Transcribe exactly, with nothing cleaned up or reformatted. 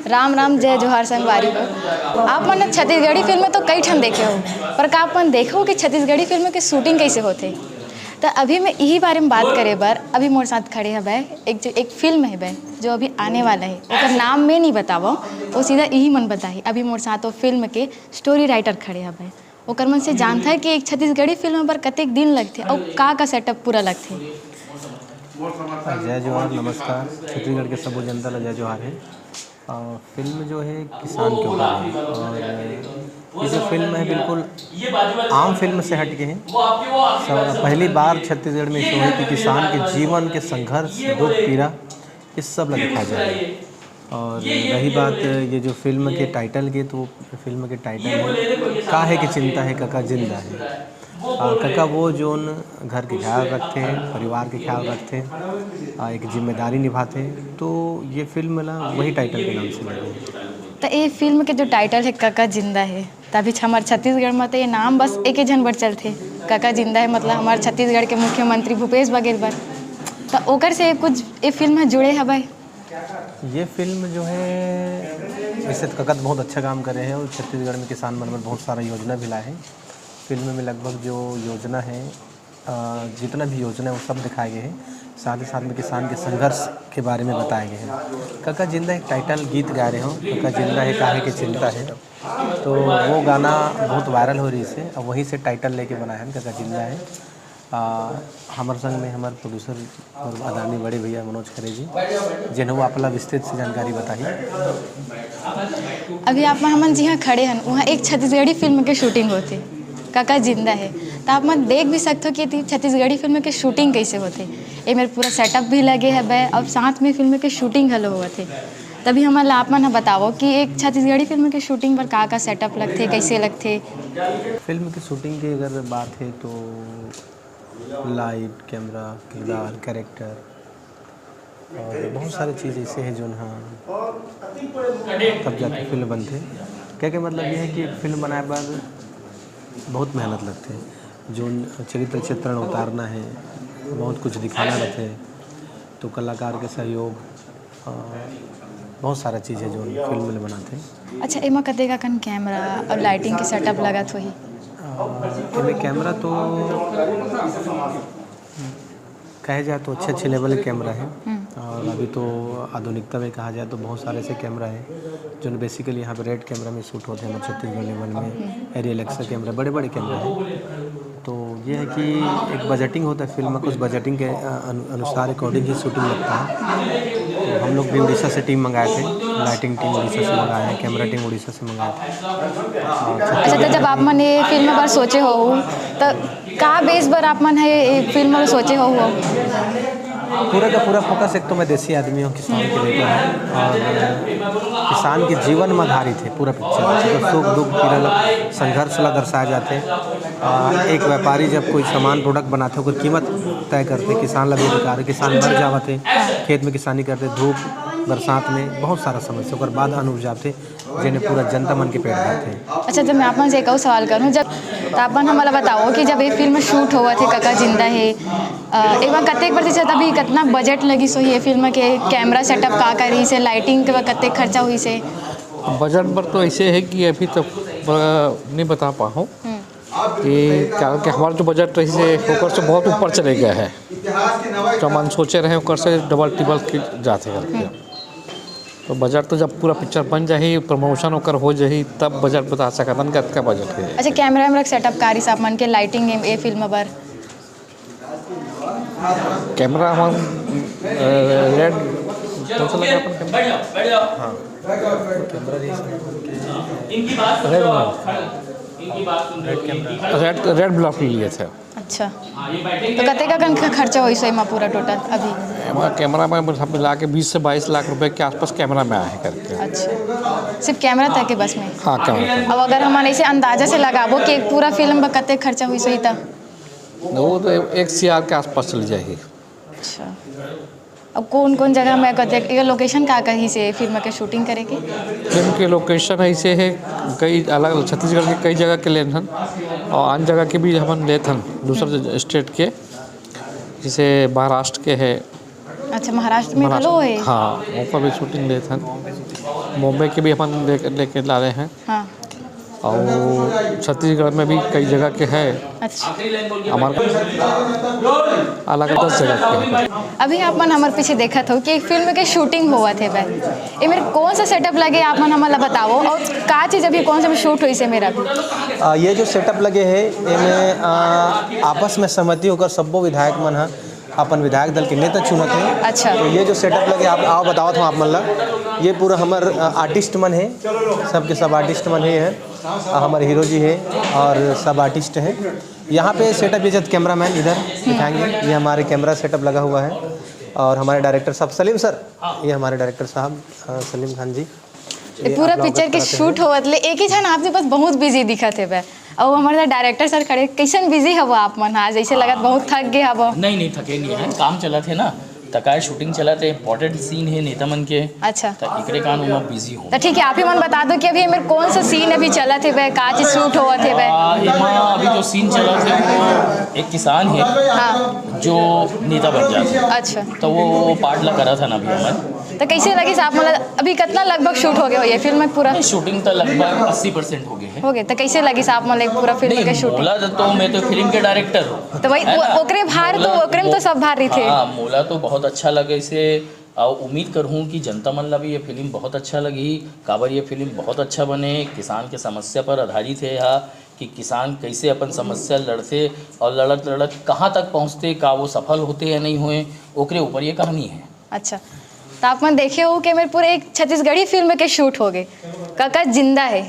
राम राम, जय जोहार संगवारी हो। आप मन छत्तीसगढ़ी फिल्म तो कई ठन देखे हो, पर का आप मन देखे हो कि छत्तीसगढ़ी फिल्म के शूटिंग कैसे होथे? त अभी मैं यही बारे में बात करे बर अभी मोर साथ खड़े हवय एक जो एक फिल्म हवय जो अभी आने वाला है, ओकर नाम मैं नहीं बतावो, वो सीधा यही मन बताही। अभी मोर साथ वो फिल्म के स्टोरी राइटर खड़े हवय। ओकर मन से जानथन कि एक छत्तीसगढ़ी फिल्म बर कतेक दिन लगथे अउ का का सेटअप पूरा लगथे। जय जोहार, नमस्कार। छत्तीसगढ़ के सबो जनता ला जय जोहार है। अ, फिल्म जो है किसान के ऊपर है और ये जो फिल्म है बिल्कुल आम फिल्म से हट के है। सब पहली बार छत्तीसगढ़ में शो है कि किसान के जीवन के संघर्ष, दुख, पीड़ा, इस सब ला दिखाया जा रहा है। और रही बात ये जो फिल्म के टाइटल के, तो फिल्म के टाइटल है का है कि चिंता है कका जिंदा है। आ, कका वो जोन घर के ख्याल रखते हैं, परिवार के ख्याल रखते हैं, आ, एक जिम्मेदारी निभाते हैं, तो ये फिल्म ला वही टाइटल के नाम से लगी है। त ये फिल्म के जो टाइटल है कका जिंदा है, तभी हमर छत्तीसगढ़ में तो ये नाम बस एक ही झन बर चलथे, कका जिंदा है, मतलब हमारे छत्तीसगढ़ के मुख्यमंत्री भूपेश बघेल बर। त ओकर से कुछ ये फिल्म में जुड़े हवय। ये फिल्म जो है, वैसे तो कका तो बहुत अच्छा काम करे हैं और छत्तीसगढ़ में किसान मन बर बहुत सारा योजना भी लाए हैं। फिल्म में लगभग जो योजना है, अ, जितना भी योजना है वो सब दिखाए गए हैं। साथ ही साथ में किसान के संघर्ष के बारे में बताए गए हैं। कका जिंदा एक टाइटल गीत गा रहे हो, कका जिंदा है काहे के चिंता है, तो वो गाना बहुत वायरल हो रही है, अब वहीं से टाइटल लेके बनाया है कका जिंदा है। आ, हमर संग में हमर प्रोड्यूसर और आदरणीय बड़े भैया मनोज खरे जी, जिन्हों आप ला विस्तृत से जानकारी बताही। अभी आप हमन जिहाँ खड़े हन, वहाँ एक छत्तीसगढ़ी फिल्म के शूटिंग होथे, कका जिंदा है। त आप मन देख भी सकथो कि एती छत्तीसगढ़ी फिल्म के शूटिंग कैसे होथे। ए मेर पूरा सेटअप भी लगे हवय, अब साथ में फिल्म के शूटिंग घलो होवत हे। तभी हमन ला आप मन ह बतावो कि एक छत्तीसगढ़ी फिल्म के शूटिंग बर का का सेटअप लगथे, कैसे लगथे। फिल्म की शूटिंग की अगर बात है तो लाइट, कैमरा, किरदार, कैरेक्टर और बहुत सारी चीज़ ऐसे है जो हाँ तब जाके फिल्म बनथे। क्या क्या मतलब ये है कि एक फिल्म बनाए बर बहुत मेहनत लगथे, जो चरित्र चित्रण उतारना है, बहुत कुछ दिखाना रहथे, तो कलाकार के सहयोग, अ, बहुत सारा चीज़ है जो फिल्म में बनाथे। अच्छा, एमा कतेक अकन कैमरा और लाइटिंग के सेटअप लगत होही? अ, एमे कैमरा तो कहे जाए तो अच्छे अच्छे लेवल के कैमरा है। और अभी तो आधुनिकता में कहा जाए तो बहुत सारे ऐसे कैमरा है जो बेसिकली यहाँ पे रेड कैमरा में शूट होते हैं, हमारे छत्तीसगढ़ लेवल में एरियल एक्सर कैमरा, बड़े बड़े कैमरा हैं। तो ये है कि एक बजटिंग होता है फिल्म में, कुछ बजटिंग के अ, अनु, अनुसार अकॉर्डिंग ही शूटिंग लगता है। तो हम लोग भी उड़ीसा से टीम मंगाए थे, लाइटिंग टीम उड़ीसा से मंगाए हैं, कैमरा टीम उड़ीसा से मंगाए थे। अच्छा, तो जब आप मन ये फिल्म बर सोचे हो, तो का बेस बर आप मन हे ये फिल्म बर सोचे हो? पूरा का पूरा फोकस, एक तो मैं देसी आदमी हूँ, किसान के बेटा हूँ, और किसान के जीवन में आधारित है पूरा पिक्चर। तो सुख दुख पीड़ा ला, संघर्ष ला दर्शाया जाते हैं। आ, एक व्यापारी जब कोई सामान प्रोडक्ट बनाते, ओकर कीमत तय करते, किसान ला बेरोजगार, किसान मर जावत है, खेत में किसानी करते, धूप बरसात में बहुत सारा समस्या, ओकर बाद अन्न उपजाते, जेने पूरा जनता मन के पेट भरथे। अच्छा, जब मैं आप मन से एक और सवाल करूँ, जब तो आप मन हमला बताओ कि जब ये फिल्म शूट होवत हे, कका जिंदा है, अ, एक बार कतेक प्रतिशत अभी कितना बजट लगिस होही ये फिल्म के, कैमरा सेटअप का का रहिस हे, लाइटिंग के कतेक खर्चा होइस हे? बजट पर तो ऐसे है कि अभी तो ब-, नहीं बता पाहूँ कि क्या, कि हमारा जो बजट रहिस हे ओकर से बहुत ऊपर चले गया है। जो मन सोचे रहे ओकर से डबल टिबल के जाते करके। तो बजट तो जब पूरा पिक्चर बन जाही, प्रमोशन ओकर हो जाही, तब बजट बता सकत हन कतका बजट है। अच्छा, कैमरा वैमरा सेटअप का रहिस आप मन के, लाइटिंग ए, ए फिल्म बर? कैमरा हम रेड, कौन सा लगा अपन कैमरा? हाँ, रेड वाला। रेड, रेड ब्लॉक ले लिए थे। अच्छा, तो कतेक अकन का खर्चा होइस एमा पूरा टोटल अभी? एमा कैमरा में सब मिला के बीस से बाईस लाख रुपए के आसपास कैमरा में आए हैं करके। अच्छा, सिर्फ कैमरा तक के बस में? हाँ, कैमरा तक। अब अगर हमन ऐसे अंदाजा से लगाबो कि एक पूरा फिल्म बर कतेक खर्चा होइस होही त? वो तो एक सीआर के आसपास चली जाएगी। अच्छा, अब कौन कौन जगह में कतेक, ये लोकेशन का कहीं से फिल्म के शूटिंग करे के? फिल्म के लोकेशन ऐसे है, कई अलग, छत्तीसगढ़ के कई जगह के लेन हन, और आन जगह के भी हमन लेत हन, दूसर स्टेट के, जैसे महाराष्ट्र के है, अच्छा, महाराष्ट्र में घलो हे? हाँ, वहाँ पर भी शूटिंग लेत हन। बॉम्बे के भी अपन लेके, लेके ला रहे हैं। हाँ। और छत्तीसगढ़ में भी कई जगह के हैं। अच्छा। हमारे अलग दस जगह के हैं। अभी आप मन हमर पीछे देखत हो कि एक फिल्म के शूटिंग होवत हे बे। एमेर कौन सा सेटअप लगे, आप मन हमन ला बताओ, और का चीज अभी कौन सा में शूट होइस हे मेरा भी? आ, ये जो सेटअप लगे हे, एमे, आ, आपस में सहमति होकर सब्बो विधायक मन ह अपन विधायक दल के नेता चुनत हे। अच्छा। तो ये जो सेटअप लगे, आप आओ बतावत हूँ आप मन ला। ये पूरा हमर, अ, आर्टिस्ट मन हे, सबके सब आर्टिस्ट मन हे, हैं। अ, हमर हीरो जी हे और सब आर्टिस्ट हैं। यहाँ पे सेटअप, ये जब कैमरामैन इधर दिखाएंगे, ये हमारे कैमरा सेटअप लगा हुआ है। और हमारे डायरेक्टर साहब सलीम सर, ये हमारे डायरेक्टर साहब, अ, सलीम खान जी। ये ये पूरा आप लोग पिक्चर के करते शूट हैं। होवत ले एक ही झन आदमी बस बहुत बिजी दिखत हे बे। अउ हमर डायरेक्टर सर खड़े, कैसन बिजी हवो आप मन आज? ऐसे लगत बहुत थक गए हवो। नहीं, नहीं, थके नहीं है, काम चलत हे ना, त काय शूटिंग चलत हे, इंपॉर्टेंट सीन हे नेता मन के। अच्छा। त एकरे कारण ओमा बिजी हो। त ठीक है, आप ही मन बता दो कि अभी एमेर कौन सा सीन अभी चलत हे बे, का चीज शूट होवत हे बे? आ, एमा अभी जो सीन चलत हे, एक किसान हे, हाँ। जो नेता बन जात हे। अच्छा। त वो पार्ट ला करत हन अभी हमन। त कैसे लगिस आप मन ला, अभी कितना लगभग शूट हो गया हो ये फिल्म में पूरा? नहीं, शूटिंग तो लगभग अस्सी परसेंट हो गए हैं। हो गए, त कैसे लगिस आप मन ला पूरा फिल्म नहीं, के शूटिंग? मोला तो, मैं तो फिल्म के डायरेक्टर हूँ, त वही, है ना? ओकरे भार तो, मोला ओकरे में तो मो-, सब भार रहिथे। हाँ, मोला तो बहुत अच्छा लगे इसे, और उम्मीद करहूँ कि जनता मन ला भी ये फिल्म बहुत अच्छा लगही, काबर ये फिल्म बहुत अच्छा बने, किसान के समस्या पर आधारित है यह, कि किसान कैसे अपन समस्या लड़थे और लड़त लड़त कहाँ तक पहुँचथे, का वो सफल होथे या नहीं होए, ओकरे ऊपर ये कहानी है। अच्छा, त आप मन देखे हो कि एमेर पूरे एक छत्तीसगढ़ी फिल्म के शूट हो गए। काका जिंदा है।